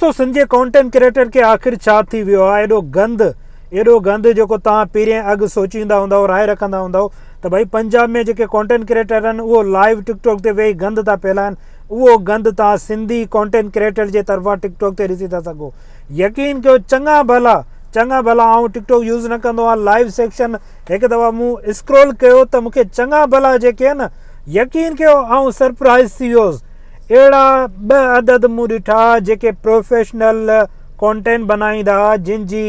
سو سنڌ جي content creator کي آخر ڇا ٿي ويو آهي ايڏو گند ايڏو گند جيڪو توهان پهرين اڳ سوچيندا هوندؤ راء رکندا هوندؤ ته ڀئي پنجاب ۾ جيڪي ڪانٽينٽ ڪريئيٽر آهن اهو لائيو ٽڪ ٽاڪ تي ويهي گند ٿا ڦهلائن اهو گند توهان سنڌي ڪانٽينٽ ڪريئيٽر جي طرفان ٽڪ ٽاڪ تي ڏسي ٿا سگهو يقين ڪيو چڱا ڀلا چڱا ڀلا آئون ٽڪ ٽاڪ يوز نه ڪندو آهيان لائيو سيڪشن هڪ دفعا مون اسڪرول ڪيو ته مونکي چڱا ڀلا جيڪي آهن يقين ڪيو آئون سرپرائز ٿي ويوس اهڙا ٻه عدد مون ڏٺا جيڪي پروفيشنل ڪانٽينٽ بنائيندا جن جي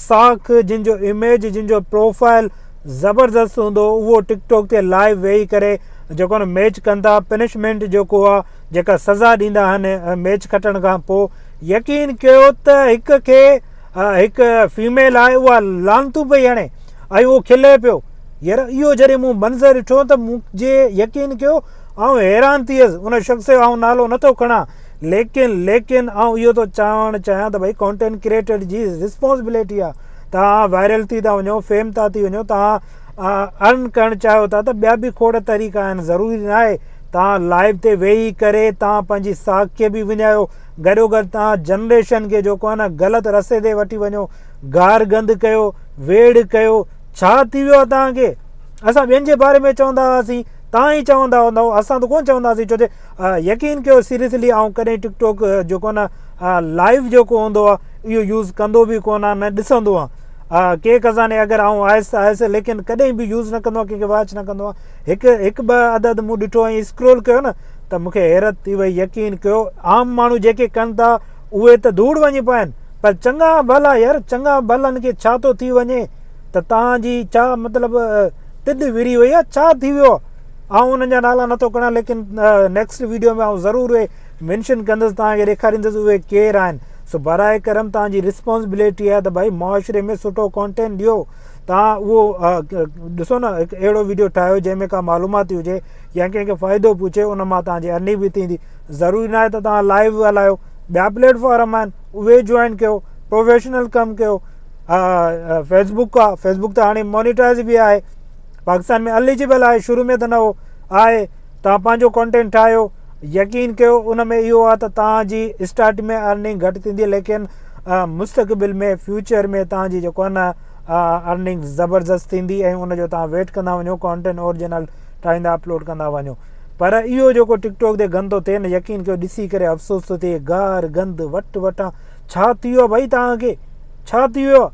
ساک جن جو اميج جن جو پروفائل زبردست هوندو اهو ٽڪ ٽاڪ تي لائيو ويهي ڪري جيڪو نه ميچ ڪن ٿا پنشمينٽ جيڪو آ جيڪا سزا ڏيندا آهن ميچ کٽڻ کان پوء يقين ڪيو ته هڪ کي هڪ فيميل آهي اها لعنتون پئي هڻي ۽ اهو کلي پيو يار اهو جڏهن مون منظر ڏٺو ته مون جي يقين ڪيو آئون حيران ٿي ويس ان شخص جو آئون نالو نٿو کڻان ليڪن ليڪن آئون اهو ٿو چوڻ چاهيان ته ڀئي ڪانٽينٽ ڪريئيٽر جي رسپانسبلٽي آهي توهان وائرل ٿي ٿا وڃو فيم ٿا ٿي وڃو توهان ارن ڪرڻ چاهيو ٿا ته ٻيا به کوڙ طريقا آهن ضروري نه آهي توهان لائيو تي ويهي ڪري توهان پنهنجي ساک کي به وڃايو گڏو گڏ توهان جنريشن کي جيڪو آهي نه غلط رستي تي وٺي وڃو گار گند ڪيو ويڙهه ڪيو ڇا ٿي ويو آهي توهان کي اسان ٻين جي باري ۾ چوندا هئاسين توهان ئي چوندا هوندؤ اسان ته ڪونه چوندا هئاسين ڇو جو يقين ڪيو سيريسلي آئون ڪڏهن ٽڪ ٽاڪ جيڪو نه لائيو جيڪو هوندو آهي اهو يوز ڪندو به ڪونه آهيان نه ڏسندو آهيان ڪي ڪزاني اگر آئون آهيس ته آهيس ليڪن ڪڏهن به يوز نه ڪندو آهيان ڪنهن کي واچ نه ڪندو آهيان هڪ هڪ ٻه عدد مون ڏٺو ۽ اسڪرول ڪيو نه ته مونکي حيرت ٿي وئي يقين ڪيو عام ماڻهو جيڪي ڪن ٿا اهي ته ڌوڙ وڃي پائن پر چڱا ڀلا يار چڱا ڀلن کي ڇا ٿو ٿي وڃي ته توهان جي ڇا مطلب تڏ وري وئي آ ڇا ٿي ويو آئون انهن جا نالا نٿو کڻان ليڪن نيڪسٽ ويڊيو ۾ آئون ضرور اهي مينشن ڪندس توهان کي ڏيکاريندس اهي ڪير آهن سو براء ڪرم توهان جي رسپانسبلٽي آهي ته ڀائي معاشري ۾ سٺو ڪانٽينٽ ڏيو توهان اهو ڏسو نه هڪ اهڙو ويڊيو ٺاهيو جنهن ۾ ڪا معلومات هجي يا ڪنهن کي فائدو پهچي ان مان توهان جي ارننگ به ٿيندي ضروري ناهي ته توهان لائيو هلايو ٻيا پليٽ فارم آهن اهي جوائن ڪيو پروفيشنل ڪم ڪيو فيسبوڪ آ فيسبوڪ ته هاڻي مونيٽائز به آهي پاڪستان ۾ اليجبل آهي شروع ۾ ته نه هو آهي توهان پنهنجو ڪانٽينٽ ٺاهيو يقين ڪيو ان ۾ اهو آهي ته توهان جي اسٽارٽ ۾ ارننگ گهٽ ٿيندي ليڪن مستقبل ۾ فيوچر ۾ توهان جي جيڪو آهي نه ارننگ زبردست ٿيندي ۽ ان جو توهان ويٽ ڪندا وڃو ڪانٽينٽ اورجنل ٺاهيندا اپلوڊ ڪندا وڃو پر اهو جيڪو ٽڪ ٽاڪ تي گند ٿو ٿئي نه يقين ڪيو ڏسي ڪري افسوس ٿو ٿئي گار گند وٽ وٽان ڇا ٿي ويو ڀائي توهان کي ڇا ٿي ويو آ؟